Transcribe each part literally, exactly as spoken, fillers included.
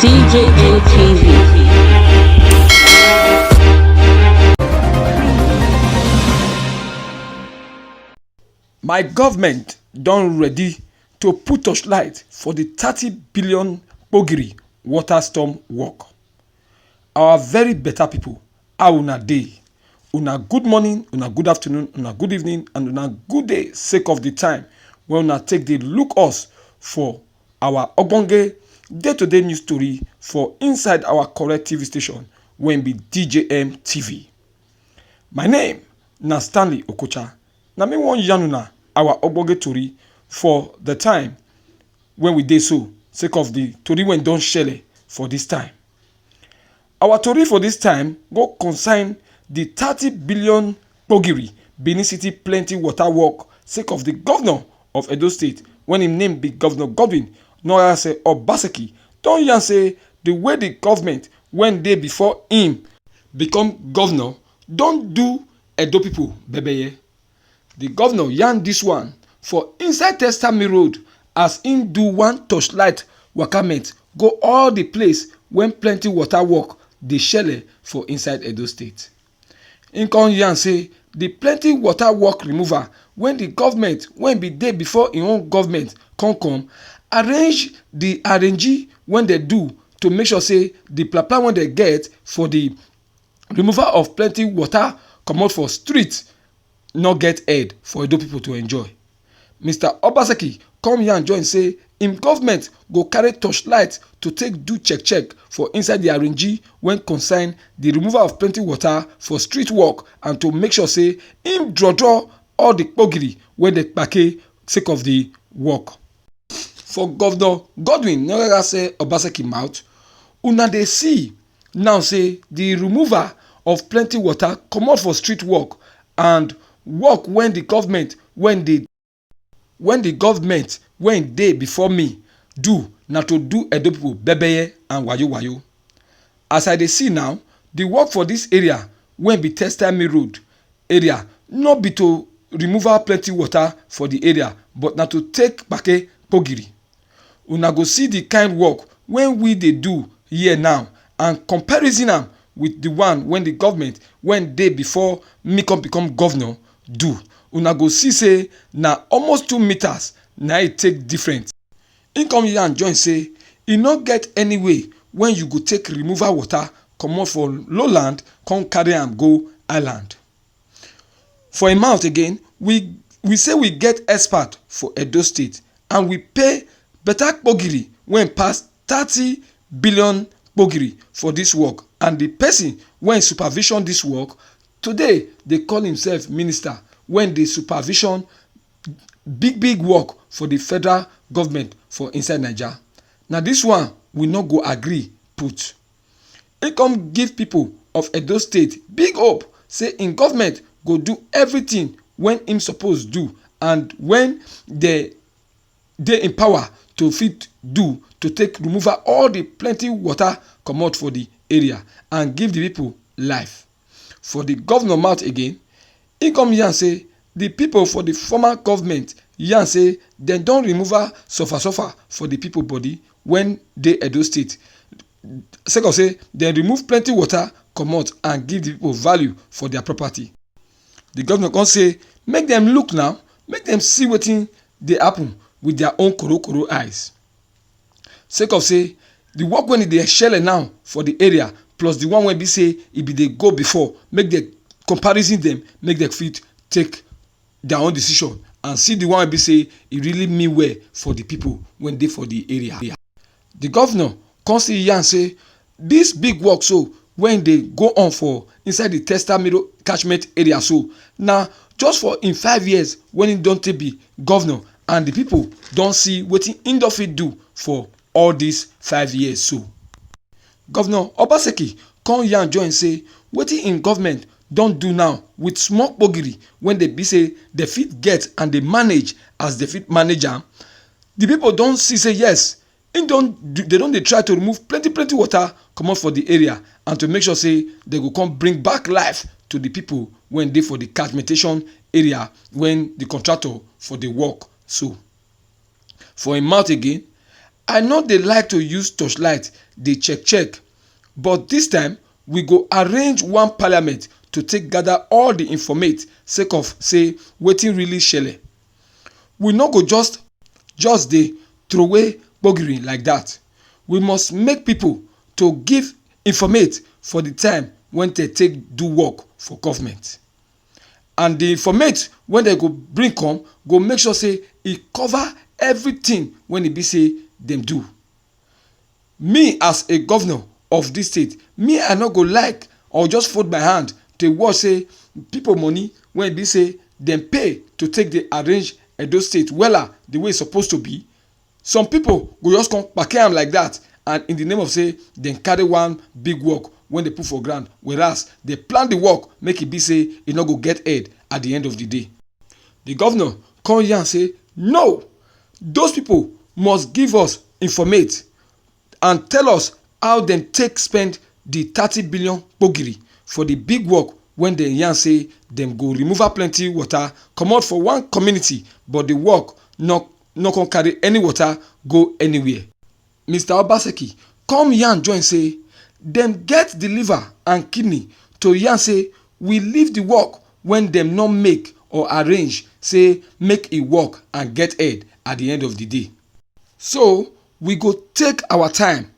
D J N T V. My government don ready to put torchlight for the thirty billion Kpogiri water storm work. Our very better people, how una dey? Una good morning, una good afternoon, una good evening, and una good day sake of the time wey una take dey look us for our ogbonge day-to-day news story for inside our correct T V station wey be D J M T V. My name na Stanley Okocha. Na me wan yarn una our ogbonge tori for the time wey we dey so, sake of the tori wey don shele for this time. Our tori for this time go concern the thirty billion Kpogiri Benin City plenty water work, sake of the governor of Edo State, wey im name be Governor Godwin Nogayase Obaseki, don yarn say the way the government wey dey before im become governor don do Edo people bebeye. The governor yarn this one for inside Testami Road as im do one torchlight wakament go all the place wey plenty water work dey shele for inside Edo State. Im come yarn say the plenty water work removal wey the government wey be dey before im own government come come arrange the arrange wey dem do to make sure say the plan plan wey dem get for the removal of plenty water comot for street no get head for Edo people to enjoy. Mister Obaseki come yarn join say im government go carry torchlight to take do check check for inside the arrange wey concern the removal of plenty water for street work and to make sure say im draw draw all the Kpogiri wey dey kpake sake of the work. For Governor Godwin Nogayase Obaseki mouth, una dey see now say the removal of plenty water comot for street work and work wey the government wey dey wey the government wey dey before me do na to do Edo people bebeye and wayo wayo. As I dey see now, the work for this area wey be Testami Road area no be to removal plenty water for the area, but na to take kpake Kpogiri. Una go see the kind work wey we dey do here now and comparison am with the one wey the government wey dey before me come become governor do. Una go see say na almost two meters na e take different. Im come yarn join say e no get any way wey you go take removal water comot for lowland come carry am go island. For im mouth again, we we say we get expert for Edo State and we pay better Kpogiri wey pass thirty billion Kpogiri for this work, and the person wey supervision this work today dey call himself minister wey dey supervision big big work for the federal government for inside Naija. Na this one we no go agree put. Im come give people of Edo State big hope say im government go do everything wey im suppose do and wey dem dey in power to fit do to take removal all the plenty water comot for the area and give the people life. For the governor mouth again, im come yarn say the people for the former government yarn say dem don removal suffer suffer for the people body wey dey Edo State, sake of say dem remove plenty water comot and give the people value for their property. The governor come say make dem look now, make dem see wetin dey happen with their own korokoro eyes. Sake of say the work wey e dey shele now for the area plus the one wey be say e be dey go before, make the comparison dem make dem fit take their own decision and see the one wey be say e really mean well for the people wey dey for the area. The governor come still yarn say this big work so wey dey go on for inside the Testa Middle catchment area so na just for im five years wey im don take be governor and the people don see wetin im don fit do for all these five years so. Governor Obaseki come yarn join say wetin im government don do now with small kpogiri wey dey be say dem fit get and dey manage as dem fit manage am, the people don see say yes, im don do, dem don dey try to remove plenty plenty water comot for the area and to make sure say dem go come bring back life to the people wey dey for the catchmentation area wey the contractor for dey work so. For im mouth again, I no dey like to use torchlight dey check check, but this time we go arrange one parliament to take gather all the informate sake of say wetin really shele. We no go just just dey throway gbogiri like that. We must make people to give informate for the time when they take do work for government. And the informate when they go bring come go make sure say e cover everything when e be say dem do. Me as a governor of this state, me I no go like or just fold my hand to watch say people money when e be say dem pay to take dey arrange Edo State wella the way e suppose to be. Some people go just come kpake am like that, and in the name of say dem carry one big work when they put for ground, whereas they plan the work make e be say e no go get head at the end of the day. The governor come yarn say no, those people must give us informate and tell us how dem take spend the thirty billion gbogiri for the big work when dem yarn say dem go remove plenty water comot for one community, but the work no no come carry any water go anywhere. Mister Obaseki come yarn join say dem get the liver and kidney to yarn say we leave the work when dem no make or arrange say make e work and get head at the end of the day. So we go take our time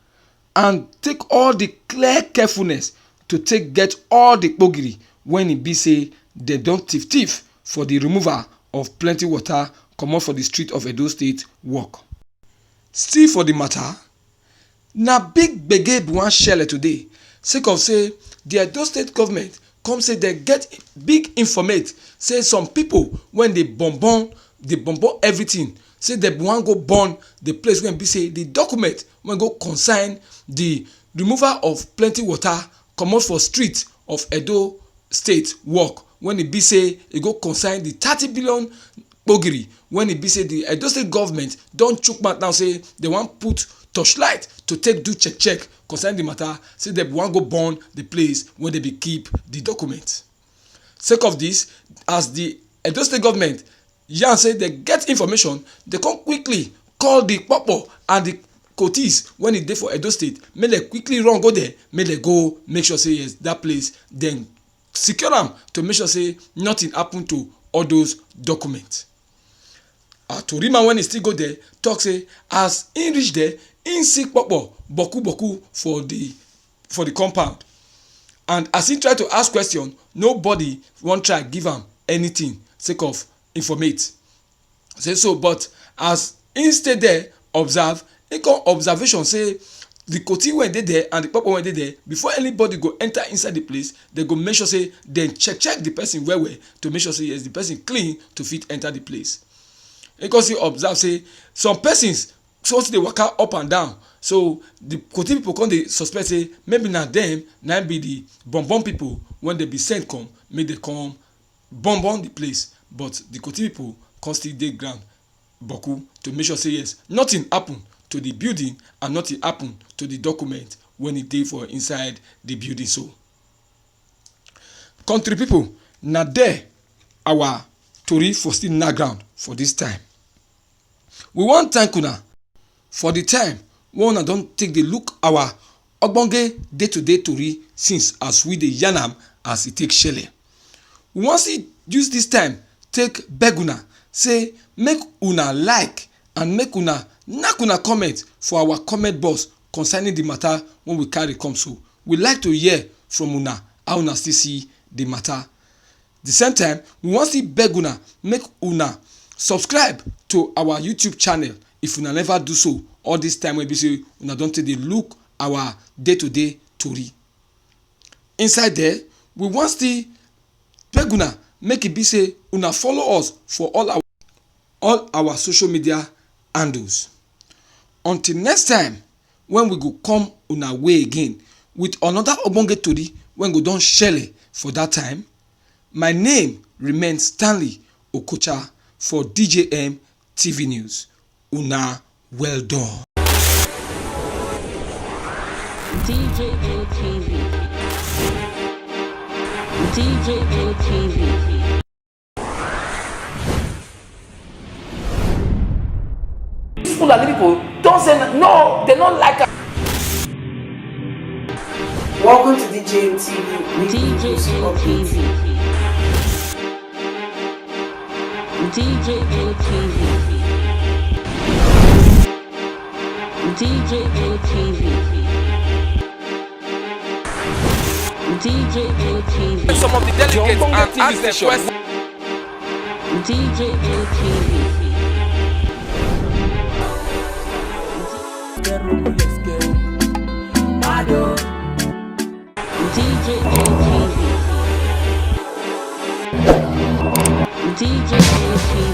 and take all the clear carefulness to take get all the gbogiri when e be say dem don thief thief for the removal of plenty water comot for the street of Edo State work. Still for the matter, na big gbege be wan shele today sake of say the Edo State government come say dem get big informate say some people when dey burn burn dey burn burn everything, say dem wan go burn the place wey be say the document wey go concern the removal of plenty water comot for street of Edo State work when e be say e go concern the thirty billion gbogiri when e be say the Edo State government don chook mouth now say dem wan put torchlight to take do check check concerning the matter, say dem wan go burn the place wey dem be keep the document. Sake of this, as the Edo State government yarn say dem get information, dem come quickly call the popo and the kotis when e dey for Edo State make dem quickly run go there, make dem go make sure say yes that place dem secure am to make sure say nothing happen to all those documents. Our tori man when he still go there talk say as he reach there, he see popo boku boku for the for the compound, and as he try to ask question, nobody wan try give am anything sake of informate. Say so, but as he stay there observe, he come observation say the koti wey dey there and the popo wey dey there, before anybody go enter inside the place, they go make sure say dem check check the person well well to make sure say yes, the person clean to fit enter the place. He come still observe say some persons so still dey waka up and down, so the koti people come dey suspect say maybe na dem na be the burn burn people wey dem be send come make dem come burn burn the place, but the koti people come still dey ground boku to make sure say yes, nothing happen to the building and nothing happen to the document when e dey for inside the building. So country people, na there our tori for still na ground for this time. We wan thank una for the time wey una don take dey look our ogbonge day to day tori since as we dey yarn am as e take shele. We wan still use this time take beg una say make una like and make una knack una comment for our comment box concerning the matter wey we carry come so. We like to hear from una how una still see the matter. The same time, we wan still beg una make una subscribe to our YouTube channel if una never do so all this time wey be say una don take dey look our day to day tori. Inside there, we wan still beg una make e be say una follow us for all our all our social media handles. Until next time, when we go come una way again with another ogbonge tori wey go don shele for that time. My name remains Stanley Okocha for D J M T V News. Una well done. D J M T V. D J M T V. Fulani people don't say no, they don't like am. Welcome to D J M T V. D J M T V. D J M T V. D J M T V. D J M T V. Some of the delegates and ask them questions. D J M T V. D J M T V. D J M T V.